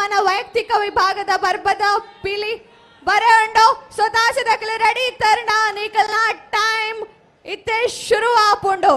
ಪ್ರಧಾನ ವೈಯಕ್ತಿಕ ವಿಭಾಗದ ಬರ್ಬದ ಪಿಲಿ ಬರೆ ಉಂಡು. ಸೊ ತಾಸದಕಲು ರೆಡಿ ತರಣ ನಿಕಲ್ನ ಟೈಮ್ ಇತ್ತೆ ಶುರು ಆಪುಂಡು.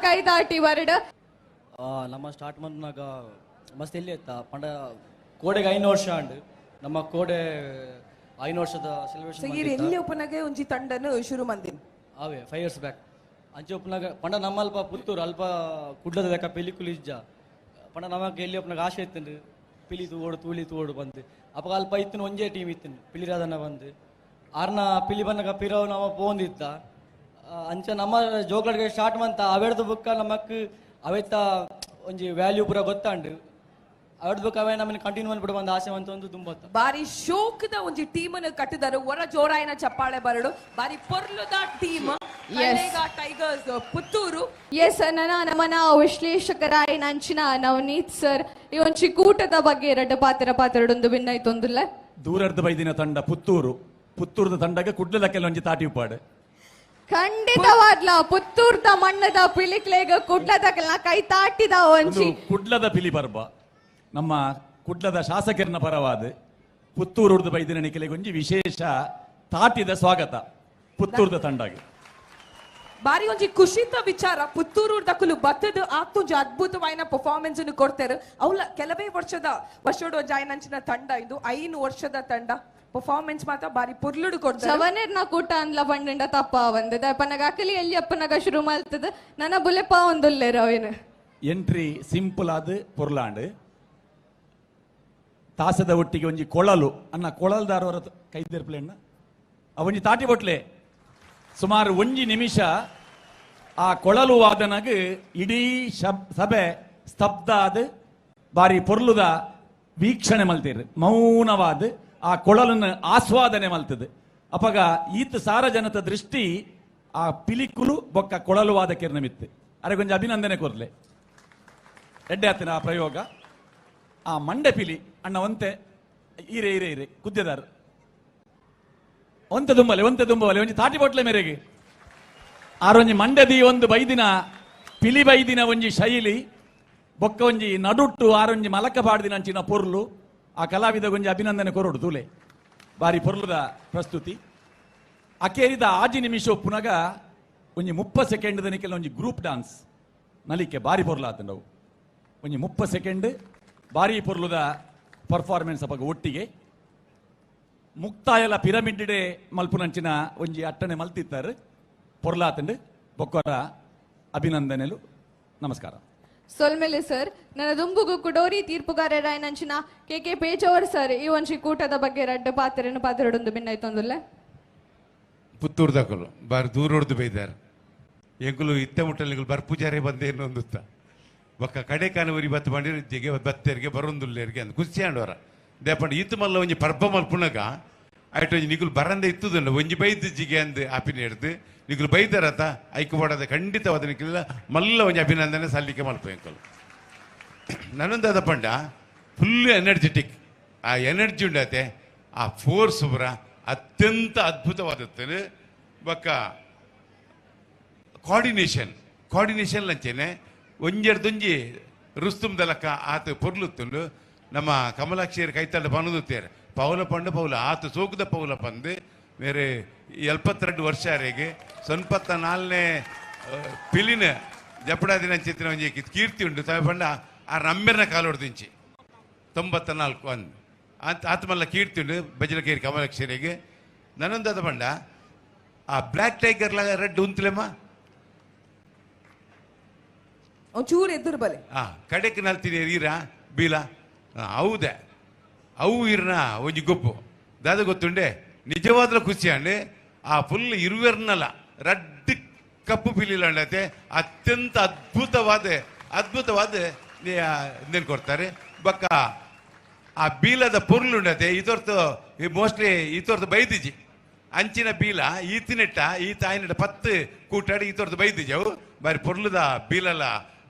ಕೈದಾಟಿ ವರಡ್ ನಮ್ಮ ಸ್ಟಾರ್ಟ್ ಮಂತ್ನಾಗ ಮಸ್ತ್ ಎಲ್ಲಿ ಇತ್ತ ಪಂಡ ಕೋಡೆಗೆ 5 ವರ್ಷ ಅಂಡ್ ನಮ್ಮ ಕೋಡೆ 5 ವರ್ಷದ ಸೆಲೆಬ್ರೇಷನ್ ಎಲ್ಲಿ ಒಪ್ಪನಾಗೆ ಒಂಜಿ ತಂಡನು ಶುರು ಮಂದಿನ ಅವೇ 5 ಇಯರ್ಸ್ ಬ್ಯಾಕ್ ಅಂಚೆ ಒಪ್ಪನಾಗ ಪಂಡ ನಮ್ಮ ಅಲ್ಪ ಪುತ್ತೂರು ಅಲ್ಪ ಕುಡ್ಲದ ಲೆಕ್ಕ ಪಿಲಿಕುಲು ಇಜ್ಜ ಪಂಡ ನಮಕ್ ಎಲ್ಲಿ ಒಪ್ಪನಾಗ ಆಸೆ ಇತ್ತಂಡು ಪಿಲಿ ತೂವೋಡು ತೂಳಿ ತೂವೋಡು ಬಂದು ಅಪ್ಪ ಅಲ್ಪ ಇತ್ತಿನ ಒಂಜೇ ಟೀಮ್ ಇತ್ತಿನ ಪಿಲಿರಾದನ ಬಂದು ಆರ್ನ ಪಿಲಿ ಬಂದಾಗ ಪಿರವ್ ನಮ್ಮ ಪೋಂದಿತ್ತ ಅಂಚೆ ನಮ್ಮ ಜೋಕ್ಲಡ್ಗೆ ಸ್ಟಾರ್ಟ್ ಮಂತ ಅವೆಡ್ದು ಬುಕ್ಕ ನಮಕ್ ಅವೆತ್ತ ಒಂಜಿ ವ್ಯಾಲ್ಯೂ ಪೂರ ಗೊತ್ತಾಂಡು ಅವೆಡ್ದು ಬುಕ್ಕ ಅವೇ ನಮ್ಮನ್ನ ಕಂಟಿನ್ಯೂ ಮಾಡ್ಬಿಡು ಒಂದು ಆಸೆ ಅಂತ ಒಂದು ತುಂಬತ್ತ ಬಾರಿ ಶೋಕದ ಒಂಜಿ ಟೀಮ್ ಅನ್ನು ಕಟ್ಟಿದರು. ಹೊರ ಜೋರಾಯಿನ ಚಪ್ಪಾಳೆ ಬರಡು ಬಾರಿ ಪೊರ್ಲುದ ಟೀಮ್ ಟೈಗರ್ಸ್ ಪುತ್ತೂರು. ಎಸ್ ನನ್ನ ನಮನ ವಿಶ್ಲೇಷಕರಾಯಿ ನಂಚಿನ ನವನೀತ್ ಸರ್ ಈ ಒಂಜಿ ಕೂಟದ ಬಗ್ಗೆ ಎರಡು ಪಾತ್ರ ಪಾತ್ರಡೊಂದು ಭಿನ್ನೈತೊಂದುಲ್ಲ. ದೂರರ್ಧ ಬೈದಿನ ತಂಡ ಪುತ್ತೂರು, ಪುತ್ತೂರದ ತಂಡಕ್ಕೆ ಕುಡ್ಲದ ಕೆಲವೊಂಜಿ ತಾಟಿ ಉಪ್ಪಾಡು. ಖಂಡಿತವಾದ್ಲ ಪುತ್ತೂರ್ದ ಮಣ್ಣದ ಪಿಲಿಕ್ಲೇಗ ಕುಡ್ಲದ ಕೈ ತಾಟಿದ ಒಂಜಿ ಕುಡ್ಲದ ಪಿಲಿ ಪರ್ಬ ನಮ್ಮ ಕುಡ್ಲದ ಶಾಸಕರನ್ನ ಪರವಾದ ಪುತ್ತೂರುರ್ದು ಬೈದಿನ ನಿಖಿಲೆಗೆ ಒಂಜಿ ವಿಶೇಷ ತಾಟಿದ ಸ್ವಾಗತ ಪುತ್ತೂರ್ದ ತಂಡಗೆ. ಬಾರಿ ಒಂಜಿ ಖುಷಿತ ವಿಚಾರ ಪುತ್ತೂರು ದಕುಲು ಬತ್ತದ ಆತೊಂಜಿ ಅದ್ಭುತವಾಯಿನ ಪರ್ಫಾರ್ಮೆನ್ಸ್ ಅನ್ನು ಕೊಡ್ತಾರೆ. ಅವಲ ಕೆಲವೇ ವರ್ಷದ ಜಾಯ್ನಂಚಿನ ತಂಡ ಇದು 5 ವರ್ಷದ ತಂಡ ಪರ್ಫಾರ್ಮೆನ್ಸ್ ಮಾತ್ರ ಬಾರಿ ಪೊರ್ಲುಡು ಕೊಡ್ತಾರೆ. ಜವನೇರ್ನ ಕೂಟ ಅಂದ್ಲ ಬಂಡ ತಪ್ಪ ಬಂದದ ಪನಗ ಅಕಲಿ ಎಲ್ಲಿ ಅಪ್ಪನಗ ಶುರು ಮಾಡ್ತದ ನನ್ನ ಬುಲೆಪ ಒಂದುಲ್ಲೆ ರವಿನ. ಎಂಟ್ರಿ ಸಿಂಪಲ್ ಆದ ಪೊರ್ಲಾಂಡ್ ತಾಸದ ಒಟ್ಟಿಗೆ ಒಂಜಿ ಕೊಳಲು ಅನ್ನ ಕೊಳಲ್ದಾರವರ ಕೈದಿರ್ಪ್ಲೆಣ್ಣ ಅವೊಂಜಿ ತಾಟಿ ಬೊಟ್ಲೆ ಸುಮಾರು ಒಂಜಿ ನಿಮಿಷ ಆ ಕೊಳಲು ವಾದನಗ ಇಡೀ ಸಭೆ ಸ್ತಬ್ಧ ಆದ ಬಾರಿ ಪೊರ್ಲುದ ವೀಕ್ಷಣೆ ಮಲ್ತೀರ್ ಮೌನವಾದ ಆ ಕೊಳಲನ್ನು ಆಸ್ವಾದನೆ ಮಲ್ತದೆ. ಅಪಗ ಈತ ಸಾರ ಜನತ ದೃಷ್ಟಿ ಆ ಪಿಲಿಕುಲು ಬೊಕ್ಕ ಕೊಳಲು ವಾದಕಿರ್ನ ಮಿತ್ತು ಅರೆ ಕೊಂಚ ಅಭಿನಂದನೆ ಕೊರ್ಲೆ ಎಡ್ಡೆ ಆತಿನ ಆ ಪ್ರಯೋಗ. ಆ ಮಂಡೆ ಪಿಲಿ ಅಣ್ಣ ಒಂತೆ ಈರೆ ಈರೆ ಈರೆ ಕುದ್ದೆದಾರ ಒಂತೆ ದುಂಬಲೆ ಒಂತೆ ದುಂಬಲೆ ಒಂಜಿ ತಾಟಿ ಬೊಟ್ಲೆ ಮೇರೆಗೆ ಆರೊಂಜಿ ಮಂಡೆದಿ ಒಂದು ಬೈದಿನ ಪಿಲಿ ಬೈದಿನ ಒಂಜಿ ಶೈಲಿ ಬೊಕ್ಕ ಒಂಜಿ ನಡುಟ್ಟು ಆರೊಂಜಿ ಮಲಕ ಪಾಡ್ದಿನ ಅಂಚಿನ ಪೊರ್ಲು ಆ ಕಲಾವಿದ ಒಂಜಿ ಅಭಿನಂದನೆ ಕೊರಡು ತೂಲೆ ಬಾರಿ ಪೊರ್ಲುದ ಪ್ರಸ್ತುತಿ. ಅಕೇರಿದ ಆಜಿ ನಿಮಿಷ ಒಪ್ಪುನಗ ಒಂಜಿ 30 ಸೆಕೆಂಡ್ ದನಿಕೆಲ್ಲ ಒಂಜಿ ಗ್ರೂಪ್ ಡಾನ್ಸ್ ನಲಿಕೆ ಬಾರಿ ಪೊರ್ಲಾತಂಡವು ಒಂಜಿ 30 ಸೆಕೆಂಡ್ ಬಾರಿ ಪೊರ್ಲುದ ಪರ್ಫಾರ್ಮೆನ್ಸ್ ಅಪಗ ಒಟ್ಟಿಗೆ. ಮುಕ್ತಾಯಲ ಪಿರಮಿಡ್ ಮಲ್ಪುನಂಚಿನ ಒಂಜಿ ಅಟ್ಟಣೆ ಮಲ್ತಿತ್ತಾರೆ ಪೊರ್ಲಾತಂಡು ಬೊಕ್ಕೊರ ಅಭಿನಂದನೆಲು ನಮಸ್ಕಾರ. ಸೊಲ್ಮೆಲೆ ಸರ್, ನನ್ನ ದುಂಬುಗು ಕುಡೋರಿ ತೀರ್ಪುಗಾರರಾಯನಂಚಿನ K K Pejawar sir ಈ ಒಂಜಿ ಕೂಟದ ಬಗ್ಗೆ ರಡ್ಡ ಪಾತ್ರನು ಪಾತ್ರಡೊಂದು ಭಿನ್ನಾಯ್ತೊಂದುಲ್ಲ. ಪುತ್ತೂರು ದಾಕಲು ಬಾರಿ ದೂರ ಹೊಡೆದು ಬೈದಾರೆ ಎಂಕುಲು ಇತ್ತ ಮುಟ್ಟಲಿಗಳು ಬರ್ ಪೂಜಾರಿ ಬಂದೆ ಇನ್ನೊಂದುತ್ತ ಬೊಕ್ಕ ಕಡೆ ಕಾನೂರಿ ಬತ್ತು ಬಂಡಿರಿಗೆ ಬತ್ತೆರಿಗೆ ಬರೊಂದುಲ್ಲೇರಿಗೆ ಅಂದ್ ಖುಷಿ ಆಂಡವರ ದೇಪಂಡ ಈತು ಮಲ್ಲ ಒಂಜಿ ಪರ್ಬ ಮಲ್ಪುನಗ ಐಟ್ ಒಂಜಿ ನಿಗುಲು ಬರಂದೆ ಇತ್ತುದುಂಡು ಒಂಜಿ ಬೈದು ಜಿಗೆ ಅಂದ್ ಆಪಿನ ಹಿಡ್ದು ನಿಗುಲು ಬೈದರತ ಐಕು ಬಾಡದ ಖಂಡಿತವಾದ ನಿಕ್ಕಿಲ್ಲ ಮಲ್ಲ ಒಂಜಿ ಅಭಿನಂದನೆ ಸಲ್ಲಿಕೆ ಮಲ್ಪ ಎಂಕಲು. ನನ್ನೊಂದಾದ ಪಂಡ ಫುಲ್ ಎನರ್ಜೆಟಿಕ್, ಆ ಎನರ್ಜಿ ಉಂಡಾತೆ ಆ ಫೋರ್ಸ್ ಬರ ಅತ್ಯಂತ ಅದ್ಭುತವಾದದ್ದು. ಬೊಕ್ಕ ಕೋಆರ್ಡಿನೇಷನ್ ಕೋಆರ್ಡಿನೇಷನ್ ಲಂಚೇನೆ ಒಂಜೆಡ್ದೊಂಜಿ ರುಸ್ತುಮ್ದಲಕ್ಕ ಆತ ಪೊರ್ಲುತ್ತುಂಡು. ನಮ್ಮ ಕಮಲಾಕ್ಷಿಯರು ಕೈತಳ್ಳ ಪನದುತ್ತೇರು ಪೌಲ ಪಂಡು ಪೌಲ ಆತ ಸೋಕುದ ಪೌಲ ಪಂದು ಬೇರೆ 72 ವರ್ಷ ಅರೆಗೆ 94ನೇ ಪಿಲಿನ ಜಪಡಾದಿನ ಚಿತ್ರ ಒಂಜಿ ಕೀರ್ತಿ ಉಂಡು. ತವೆ ಪಂಡ ಆ ರಮ್ಮೆರ್ನ ಕಾಲೊಡ್ದಿಂಚಿ 94 ಅಂದ್ ಆತ ಆತ್ಮಲ್ಲ ಕೀರ್ತಿ ಉಂಡು ಬಜಲಕೇರಿ ಕಮಲಾಕ್ಷಿಯರಿಗೆ. ನನ್ನೊಂದಾದ ಪಂಡ ಆ ಬ್ಲ್ಯಾಕ್ ಟೈಗರ್ ಲಾಗ ರೆಡ್ ಉಂತುಲೆಮ್ಮ ಒಂಚೂರು ಎದುರು ಬಲೆ ಕಡೆಕ್ ನಲ್ತೀನಿ ಈರ ಬೀಲ ಹೌದೆ ಅವು ಇರ್ನ ಒಂಜಿ ಗೊಪ್ಪು ದಾದ ಗೊತ್ತುಂಡೆ ನಿಜವಾದ ಖುಷಿ ಅಂಡೆ ಆ ಫುಲ್ ಇರುವೆರ್ನಲ್ಲ ರಡ್ಡ್ ಕಪ್ಪು ಪಿಲಿಲ ಅಂಡತೆ ಅತ್ಯಂತ ಅದ್ಭುತವಾದ ಅದ್ಭುತವಾದ ನೇನು ಕೊಡ್ತಾರೆ. ಬಕ್ಕ ಆ ಬೀಲದ ಪೊರ್ಲುಂಡತೆ ಇದೊರ್ತು ಮೋಸ್ಟ್ಲಿ ಇದೊರ್ತು ಬೈದಿಜಿ ಅಂಚಿನ ಬೀಲ ಈತಿನೆಟ್ಟ ಈ ತಾಯಿನೆಟ್ಟ 10 ಕೂಟಾಡಿ ಈತೊರ್ತು ಬೈದಿಜಿ ಅವು ಬಾರಿ ಪೊರ್ಲುದ ಬೀಲಲ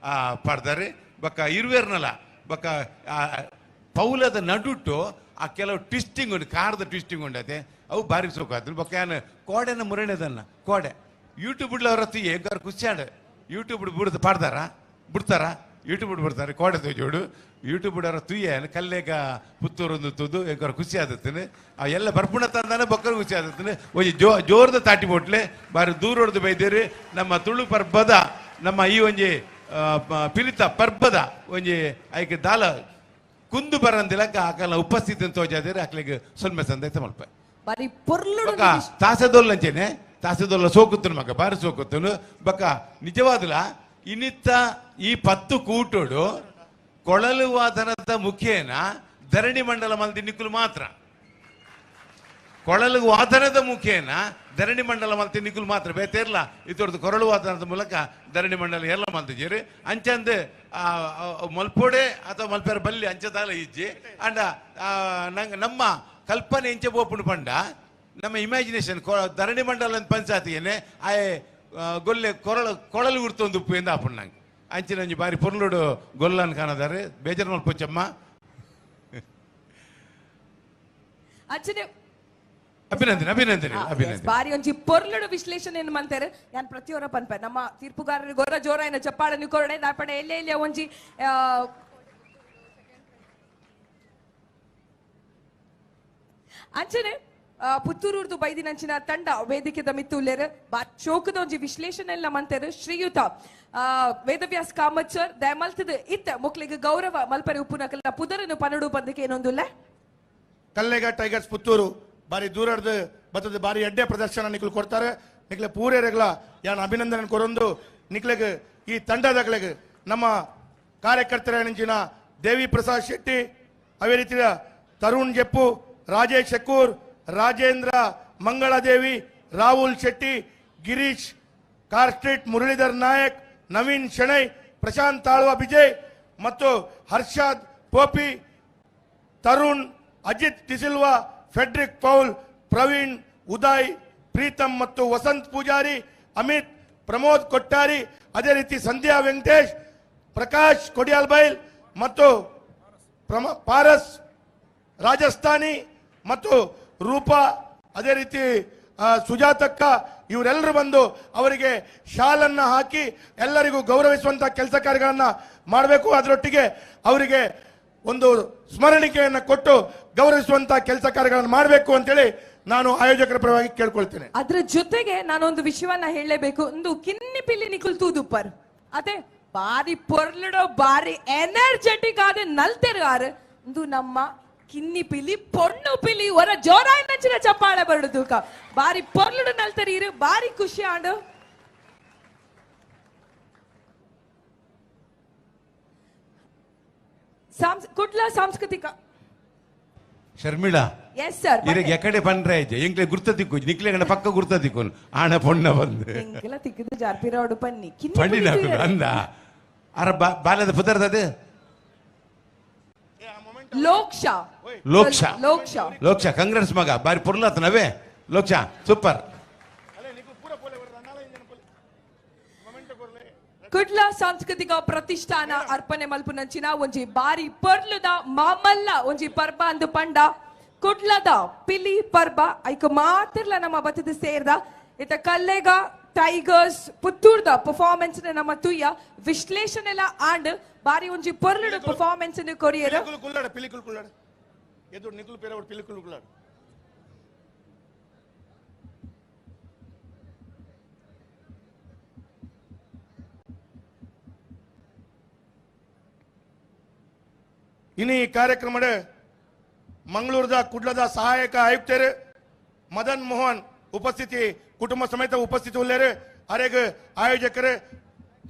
ಪಾಡ್ತಾರೆ. ಬಕ್ಕ ಇರುವೆರ್ನಲ್ಲ ಬಕ್ಕ ಪೌಲದ ನಡುಟ್ಟು ಆ ಕೆಲವು ಟ್ವಿಸ್ಟಿಂಗ್ ಉಂಟು, ಕಾರದ ಟ್ವಿಸ್ಟಿಂಗ್ ಉಂಡತೆ ಅವು ಬಾರಿ ಸೋಕಾದ್ರು. ಬೊಕ್ಕ ಯಾನ್ ಕೋಡೆನ ಮುರಣೆದನ್ನ ಕೋಡೆ ಯೂಟ್ಯೂಬ್ ಬಿಡ್ಲವ್ರ ಎಂಗಾರು ಖುಷಿಯಾಡ ಯೂಟ್ಯೂಬ್ ಬಿಡ್ದು ಪಾಡ್ದಾರ ಬಿಡ್ತಾರ ಯೂಟ್ಯೂಬ್ ಬಿಡ್ತಾರೆ ಕೋಡೆ ತೋಜೋಡು ಯೂಟ್ಯೂಬ್ ಬಿಡೋರ ತುಯ್ಯ ಕಲ್ಲೇಗ ಪುತ್ತೂರೊಂದು ತುದು ಎಂಗಾರು ಖುಷಿ ಆದತ್ತನೆ ಆ ಎಲ್ಲ ಬರ್ಪುಣ ತಂದಾನೆ ಬೊಕ್ಕರು ಖುಷಿ ಆದತ್ತನೆ. ಒಂಜಿ ಜೋರದ ತಾಟಿ ಬೋಟ್ಲೆ ಬಾರಿ ದೂರ ಹೊಡೆದು ಬೈದೇರಿ ನಮ್ಮ ತುಳು ಪರ್ಬದ ನಮ್ಮ ಈ ಒಂಜಿ ಪಿಲಿತ ಪರ್ಬದ ಒಂಜಿ ಐಕೆ ದಾಲ ಕುಂದು ಬರಂದಿಲಕ್ಕ ಆಕಲ ಉಪಸ್ಥಿತಿ ತೋಜಾದಿರಿ ಆಕಲಿಗೆ ಸೊಲ್ಮೆ ಸಂದೈತ ಮಲ್ಪ ಬಾರಿ ಪೊರ್ಲುಡು ತಾಸೆದೊಲ್ಲ ಅಂಚೇನೆ ತಾಸೆದೊಲ್ಲ ಸೋಕುತ್ತನು ಮಗ ಬಾರಿ ಸೋಕುತ್ತನು. ಬಕ್ಕ ನಿಜವಾದಲ ಇನ್ನಿತ್ತ ಈ 10 ಕೂಟೋಡು ಕೊಳಲು ವಾದನದ ಮುಖೇನ ಧರಣಿ ಮಂಡಲ ಮಲ್ದಿ ನಿಕ್ಕುಲು ಮಾತ್ರ ಕೊಳಲು ವಾದನದ ಮುಖೇನ ಧರಣಿ ಮಂಡಲ ಮಲ್ತಿ ನಿಕ್ಕುಲು ಮಾತ್ರ ಬೇತೇರ್ಲ ಇತೊರ್ದು ಕೊರಳು ವಾದನದ ಮೂಲಕ ಧರಣಿ ಮಂಡಲ ಎಲ್ಲ ಮಲ್ತಿದ್ದೀರಿ ಅಂಚಂದು ಮಲ್ಪೋಡೆ ಅಥವಾ ಮಲ್ಪೇರ ಬಲ್ಲಿ ಅಂಚದಾಲ ಇಜ್ಜಿ ಅಂಡ ನಂಗೆ ನಮ್ಮ ಕಲ್ಪನೆ ಇಂಚೆ ಬೋಪುಂಡು ಪಂಡ ನಮ್ಮ ಇಮ್ಯಾಜಿನೇಷನ್ ಧರಣಿ ಮಂಡಲ ಅಂತ ಪಂಚಾಯತಿಗೆ ಆಯೆ ಗೊಲ್ಲೆ ಕೊರಳು ಕೊಳಲು ಉರ್ತೊಂದು ಉಪ್ಪು ಎಂದ ಆಪುಂಡು ನಂಗೆ ಅಂಚಿನ ಒಂಜಿ ಬಾರಿ ಪೊರ್ಲುಡು ಗೊಲ್ಲನ್ ಕಾಣದಾರೆ ಬೇಜಾರು ಮಲ್ಪೊಚ್ಚಮ್ಮ. ಅಂಚನೆ ಅಭಿನಂದನೆ ಅಭಿನಂದನೆ ಅಭಿನಂದನೆ ಬಾರಿ ಒಂಜಿ ಪೊರ್ಲುಡು ವಿಶ್ಲೇಷಣೆ ಮಂತಾರೆ ಯಾನ್ ಪ್ರತಿಯೊರ ಪನ್ಪ ನಮ್ಮ ತೀರ್ಪುಗಾರರಿಗೆ ಗೊರ ಜೋರಾಯಿನ ಚಪ್ಪಾಳನ್ನು ಕೊರಡೆ ದಾಪಡೆ ಎಲ್ಲೆ ಎಲ್ಲೆ ಒಂಜಿ ಅಂಚನೆ ಪುತ್ತೂರುರ್ದು ಬೈದಿನಂಚಿನ ತಂಡ ವೇದಿಕೆದ ಮಿತ್ತುಲ್ಲೇರು ಬಾ ಚೋಕದ ಒಂಜಿ ವಿಶ್ಲೇಷಣೆ ಎಲ್ಲ ಮಂತೇರು ಶ್ರೀಯುತ ವೇದವ್ಯಾಸ್ ಕಾಮತ್ ಸರ್ ದಯಮಲ್ತದ ಇತ್ತ ಮುಕ್ಲಿಗೆ ಗೌರವ ಮಲ್ಪರೆ ಉಪ್ಪುನಕಲ್ಲ ಪುದರನು ಪನಡು ಬಂದಕ್ಕೆ ಏನೊಂದುಲ್ಲ. ಕಲ್ಲೇಗ ಟೈಗರ್ಸ್ ಪುತ್ತೂರು ಬಾರಿ ದೂರದ ಬತ್ತದ ಬಾರಿ ಎಡ್ಡೆ ಪ್ರದರ್ಶನ ನಿಕ್ಲು ಕೊಡ್ತಾರೆ. ನಿಕ್ಲೆ ಪೂರೇರೆಗ್ಲ ಯಾನ್ ಅಭಿನಂದನೆ ಕೊರೊಂದು ನಿಕ್ಲೆಗ್ ಈ ತಂಡದಕ್ಲೆಗ್ ನಮ್ಮ ಕಾರ್ಯಕರ್ತರ ದೇವಿ ಪ್ರಸಾದ್ ಶೆಟ್ಟಿ, ಅದೇ ರೀತಿಯ ತರುಣ್ ಜೆಪ್ಪು, ರಾಜೇಶ್ ಶೆಕ್ಕೂರ್, ರಾಜೇಂದ್ರ ಮಂಗಳದೇವಿ, ರಾಹುಲ್ ಶೆಟ್ಟಿ, ಗಿರೀಶ್ ಕಾರ್ಸ್ಟ್ರೀಟ್, ಮುರಳೀಧರ್ ನಾಯಕ್, ನವೀನ್ ಶೆಣೈ, ಪ್ರಶಾಂತ್ ತಾಳ್ವ ವಿಜಯ್ ಮತ್ತು ಹರ್ಷಾದ್ ಪೋಪಿ, ತರುಣ್, ಅಜಿತ್ ಡಿಸಿಲ್ವಾ, ಫೆಡ್ರಿಕ್ ಪೌಲ್, ಪ್ರವೀಣ್, ಉದಯ್, ಪ್ರೀತಮ್ ಮತ್ತು ವಸಂತ್ ಪೂಜಾರಿ, ಅಮಿತ್, ಪ್ರಮೋದ್ ಕೊಟ್ಟಾರಿ, ಅದೇ ರೀತಿ ಸಂಧ್ಯಾ ವೆಂಕಟೇಶ್, ಪ್ರಕಾಶ್ ಕೊಡಿಯಾಲ್ಬೈಲ್ ಮತ್ತು ಪಾರಸ್ ರಾಜಸ್ಥಾನಿ ಮತ್ತು ರೂಪಾ, ಅದೇ ರೀತಿ ಸುಜಾತಕ್ಕ, ಇವರೆಲ್ಲರೂ ಬಂದು ಅವರಿಗೆ ಶಾಲನ್ನು ಹಾಕಿ ಎಲ್ಲರಿಗೂ ಗೌರವಿಸುವಂಥ ಕೆಲಸ ಕಾರ್ಯಗಳನ್ನು ಮಾಡಬೇಕು. ಅದರೊಟ್ಟಿಗೆ ಅವರಿಗೆ ಒಂದು ಸ್ಮರಣಿಕೆಯನ್ನು ಕೊಟ್ಟು ಗೌರವಿಸುವಂತ ಕೆಲಸ ಕಾರ್ಯಗಳನ್ನು ಮಾಡಬೇಕು ಅಂತೇಳಿ ನಾನು ಆಯೋಜಕರ ಪರವಾಗಿ ಕೇಳ್ಕೊಳ್ತೇನೆ. ಅದರ ಜೊತೆಗೆ ನಾನೊಂದು ವಿಷಯವನ್ನ ಹೇಳಲೇಬೇಕು. ಒಂದು ಕಿನ್ನಿ ಪಿಲ್ಲಿ ನಿಕುಲ್ ತೂದುಪ್ಪರ್ ಅದೇ ಬಾರಿ ಪೊರ್ಲುಡೋ ಬಾರಿ ಎನರ್ಜೆಟಿಕ್ ಆದ ನಲ್ತೆರು ಆರು ಇಂದು ನಮ್ಮ ಕಿನ್ನಿ ಪಿಲಿ ಪೊಣ್ಣು ಪಿಲಿ ಹೊರ ಜೋರಾಯಿನಂಚಿನ ಚಪ್ಪಾಳೆ ಬರಡು ತೂಕ. ಬಾರಿ ಪೊರ್ಲುಡು ನಲ್ತರೀರು, ಬಾರಿ ಖುಷಿ ಆಂಡು. ಕುಡ್ಲ ಸಾಂಸ್ಕೃತಿಕ ಶರ್ಮಿಳಾ. Yes sir. ಇರಗೆ ಎಕಡೆ ಪನ್ರೆ ಆಯ್ತು ಎಂಕ್ಲೆ ಗುರ್ತ ತಿಕ್ಕು ನಿಕ್ಲೆ ಗಂಡ ಪಕ್ಕ ಗುರ್ತ ತಿಕ್ಕು ಆಣ ಪೊಣ್ಣ ಬಂದು ಎಂಕೆಲ ತಿಕ್ಕಿದ್ದು ಜಾರ್ಪಿರೋಡು ಪನ್ನಿ ಕಿನ್ನಿ ಪಂಡಿನ ಪಿಲಿ ಹಾಕುದು ತೂಯರೆ. ಅಂದ ಅರ ಬಾಲ್ಯದ ಪುದರ್ದದು ಲೋಕ್ಷ. ಲೋಕ್ಷ. ಲೋಕ್ಷ. ಲೋಕ್ಷ, ಕಂಗ್ರೆಸ್ ಮಗ, ಬಾರಿ ಪೊರ್ಲಾತನವೇ ಲೋಕ್ಷ, ಸೂಪರ್. ಕುಡ್ಲ ಸಾಂಸ್ಕೃತಿಕ ಪ್ರತಿಷ್ಠಾನ ಅರ್ಪಣೆ ಮಲ್ಪುನಂಚಿನ ಒಂಜಿ ಬಾರಿ ಪೊರ್ಲುದ ಮಾಮಲ್ಲ ಒಂಜಿ ಪರ್ಬ ಅಂದು ಪಂಡ ಕುಡ್ಲದ ಪಿಲಿ ಪರ್ಬ. ಐಕ ಮಾತ್ರಲ ನಮ್ಮ ಬತ್ತದ ಸೇರ್ದ ಇತ ಕಲ್ಲೇಗ ಟೈಗರ್ಸ್ ಪುತ್ತೂರ್ದ ಪರ್ಫಾರ್ಮೆನ್ಸ್ ನಮ್ಮ ತುಯ್ಯ ವಿಶ್ಲೇಷಣೆಲ ಆಂಡ್ ಬಾರಿ ಒಂಜಿ ಪೊರ್ಲುಡು ಪರ್ಫಾರ್ಮೆನ್ಸ್ ಕೊರಿಯರ್. ಪಿಲಿಕುಲು ಕುಲ್ಲಾಡ, ಪಿಲಿಕುಲು ಕುಲ್ಲಾಡ, ಎದುರು ನಿಕುಲು ಪೇರ ಪಿಲಿಕುಲು ಕುಲ್ಲಾಡ. ಇನ್ನು ಈ ಕಾರ್ಯಕ್ರಮದ ಮಂಗಳೂರದ ಕುಡ್ಲದ ಸಹಾಯಕ ಆಯುಕ್ತರು ಮದನ್ ಮೋಹನ್ ಉಪಸ್ಥಿತಿ, ಕುಟುಂಬ ಸಮೇತ ಉಪಸ್ಥಿತಿ ಉಳ್ಳೇರು. ಅರೆಗ್ ಆಯೋಜಕರು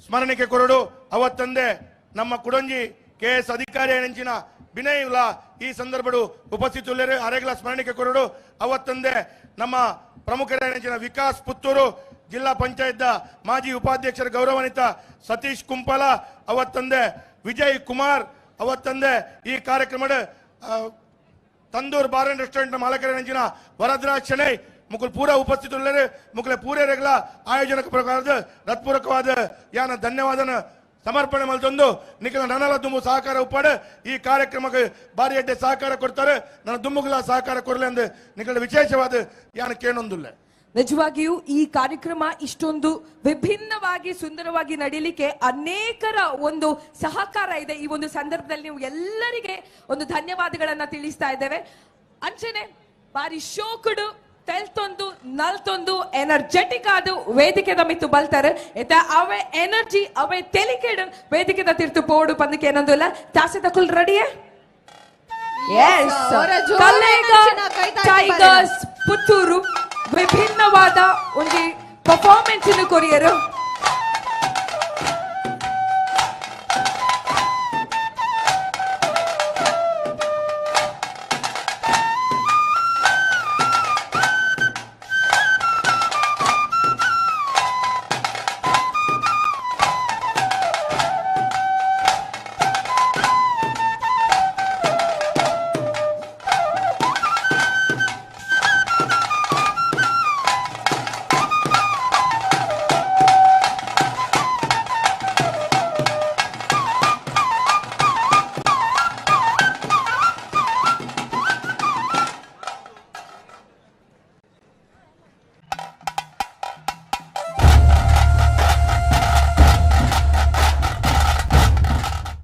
ಸ್ಮರಣಿಕೆ ಕೊರಡು. ಅವತ್ತಂದೆ ನಮ್ಮ ಕುಡಂಜಿ ಕೆ ಎಸ್ ಅಧಿಕಾರಿ ನೆಂಚಿನ ವಿನಯ್ ಉಲಾ ಈ ಸಂದರ್ಭಡು ಉಪಸ್ಥಿತಿ ಉಳ್ಳೇರು. ಅರೆಗ್ಲ ಸ್ಮರಣಿಕೆ ಕೊರಡು. ಅವತ್ತಂದೆ ನಮ್ಮ ಪ್ರಮುಖರ ನೆಂಚಿನ ವಿಕಾಸ್ ಪುತ್ತೂರು, ಜಿಲ್ಲಾ ಪಂಚಾಯತ್ ಮಾಜಿ ಉಪಾಧ್ಯಕ್ಷರ ಗೌರವಾನ್ವಿತ ಸತೀಶ್ ಕುಂಪಾಲ, ಅವತ್ತಂದೆ ವಿಜಯ್ ಕುಮಾರ್, ಅವತ್ತಂದೆ ಈ ಕಾರ್ಯಕ್ರಮದ ತಂದೂರ್ ಬಾರ್ ಅಂಡ್ ರೆಸ್ಟೋರೆಂಟ್ ಮಾಲಕರ ನೆಂಚಿನ ವರದರಾಜ್ ಶೆಣೈ ಮುಕುಲ್ ಪೂರ ಉಪಸ್ಥಿತರುಳ್ಳರು. ಮುಕುಲ ಪೂರೇರೆಗಳ ಆಯೋಜನಕ್ಕೆ ಪ್ರಕಾರದ ಹೃತ್ಪೂರ್ವಕವಾದ ಯಾನ ಧನ್ಯವಾದನ ಸಮರ್ಪಣೆ ಮಲ್ತೊಂದು ನಿಖಲ ನನಲ ದುಂಬು ಸಹಕಾರ ಉಪ್ಪಾಡು ಈ ಕಾರ್ಯಕ್ರಮಕ್ಕೆ ಬಾರಿ ಅಡ್ಡೆ ಸಹಕಾರ ಕೊಡ್ತಾರೆ. ನನ್ನ ದುಂಬುಗಳ ಸಹಕಾರ ಕೊರಲೆ ಅಂದು ನಿಖಲ ವಿಶೇಷವಾದ ಯಾನ ಕೇಳೊಂದುಲ್ಲ. ನಿಜವಾಗಿಯೂ ಈ ಕಾರ್ಯಕ್ರಮ ಇಷ್ಟೊಂದು ವಿಭಿನ್ನವಾಗಿ ಸುಂದರವಾಗಿ ನಡೀಲಿಕ್ಕೆ ಅನೇಕರ ಒಂದು ಸಹಕಾರ ಇದೆ. ಈ ಒಂದು ಸಂದರ್ಭದಲ್ಲಿ ನೀವು ಎಲ್ಲರಿಗೆ ಒಂದು ಧನ್ಯವಾದಗಳನ್ನ ತಿಳಿಸ್ತಾ ಇದ್ದೇವೆ. ಅಂಚನೆ ಬಾರಿ ಶೋಕುಡು ತೆಲ್ತೊಂದು ನಲ್ತೊಂದು ಎನರ್ಜೆಟಿಕ್ ಆದ ವೇದಿಕೆದ ಮಿತ್ತು ಬಲ್ತಾರೆ. ಎತ್ತ ಅವೇ ಎನರ್ಜಿ ಅವೇ ತೆಲಿಕೆಡು ವೇದಿಕೆದ ತಿರ್ತು ಪೋಡು ಪಂದಕ್ಕೆ ಏನೊಂದಿಲ್ಲ. ತಾಸೆ ತಕುಲ್ ರೆಡಿಯೇ? ಎಸ್. ಅವರ ಜೋರಾದ ಕಲ್ಲೇಗ ಕೈ ತಾಟಿ ಟೈಗರ್ಸ್ ಪುತ್ತೂರು ವಿಭಿನ್ನವಾದ ಒಂದು ಪರ್ಫಾರ್ಮೆನ್ಸ್ ಕೊರಿಯರು.